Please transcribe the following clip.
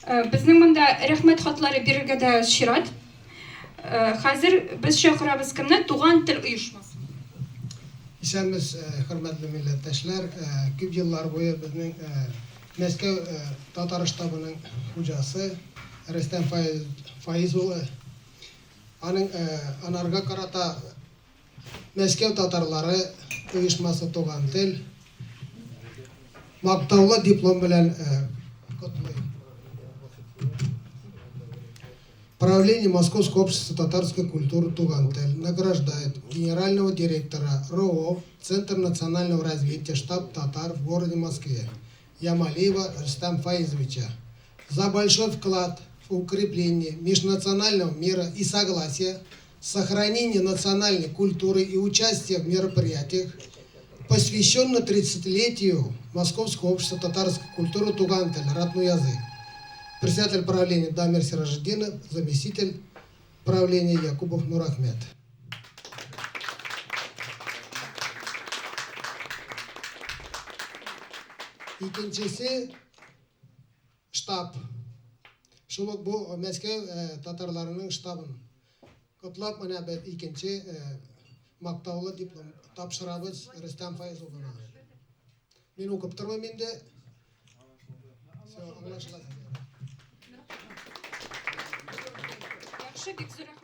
Безнең монда рәхмәт хатлары бирергә дә чират. Хәзер без чакырабыз кемне? Туган тел оешмасы. Исәнмесез, хөрмәтле милләттәшләр! Күп еллар буе безнең Мәскәү татар штабының хуҗасы Рөстәм Фаиз улы, аның анарга карата Мәскәү татарлары оешмасы Туган тел мактаулы диплом белән котлый. Правление Московского общества татарской культуры «Туган тел» награждает генерального директора РОО «Центр национального развития штаб татар» в городе Москве Ямалиева Рустам Фаизовича за большой вклад в укрепление межнационального мира и согласия, сохранение национальной культуры и участие в мероприятиях, посвященных 30-летию Московского общества татарской культуры «Туган тел», родной язык. Председатель правления Дамир Сиражетдинов, заместитель правления Якубов Нурахмет. Икенчесе штаб. Шул ук бу Мәскәү татарларының штабын котлап, менә без икенче мактаулы диплом тапшырабыз Рөстәм Фәиз улына. Мин укып тормыйм инде. Все, аңлашыла. Яхшы, бик зур рәхмәт.